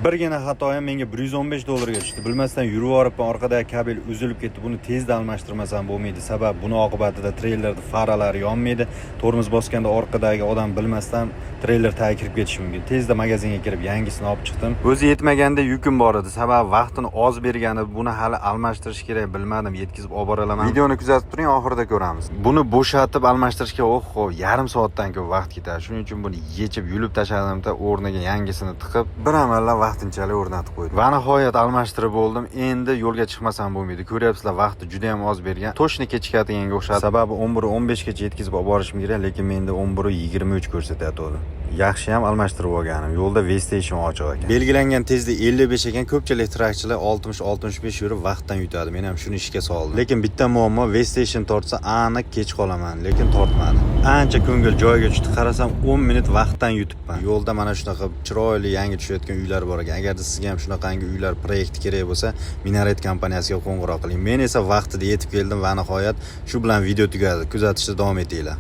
Birgina xatoyim menga 115 dollarga tushdi. Bilmasdan yurib yuboribman, orqadagi kabel uzilib ketdi. Buni tezda almashtirmasam bo'lmaydi. Sabab buni oqibatida treylerda faralari yonmaydi. Tormoz bosganda orqadagi odam bilmasdan treyler tagiga kirib ketishi mumkin. Tezda magazinga kirib yangisini olib chiqdim. O'zi yetmaganda yukim bor edi. Sababi vaqtini oz bergani, buni hali almashtirish kerak, bilmadim, yetkazib olib bora olaman. Videoni kuzatib turing, oxirida ko'ramiz. Buni bo'shatib almashtirishga, oho, yarim soatdan ko'p vaqt ketadi. Shuning uchun buni yechib, yulib tashladimda, o'rniga yangisini tiqib, bir amallab vaqtinchalik o'rnatib qo'ydim. Va nihoyat almashtirib bo'ldim. Endi yo'lga chiqmasam bo'lmaydi. Ko'ryapsizlar, vaqti juda ham oz bergan. Точно kechikadiganga o'xshadi. Sababi 11:15 gacha yetkazib olib borishim kerak, lekin menda 11:23 ko'rsatyapti. Yaxshi ham almashtirib olganim. Yo'lda weigh station ochiq ekan. Belgilangan tezlik 55 ekan, ko'pchilik trakchilar 60-65 yurib vaqtdan yutadi. Men ham shuni ishga soldim. Lekin bitta muammo, weigh station tortsa aniq kech qolaman, lekin tortmadi. Ancha ko'ngil joyiga tushdi. Qarasam, 10 minut vaqtdan yutibman. Yo'lda mana shunaqa chiroyli yangi tushayotgan uylar bor ekan. Agarda sizga ham shunaqangi uylar proyekti kerak bo'lsa, Minaret kompaniyasiga qo'ng'iroq qiling. Men esa vaqtida yetib keldim va nihoyat shu bilan video tugadi. Kuzatishda davom etinglar.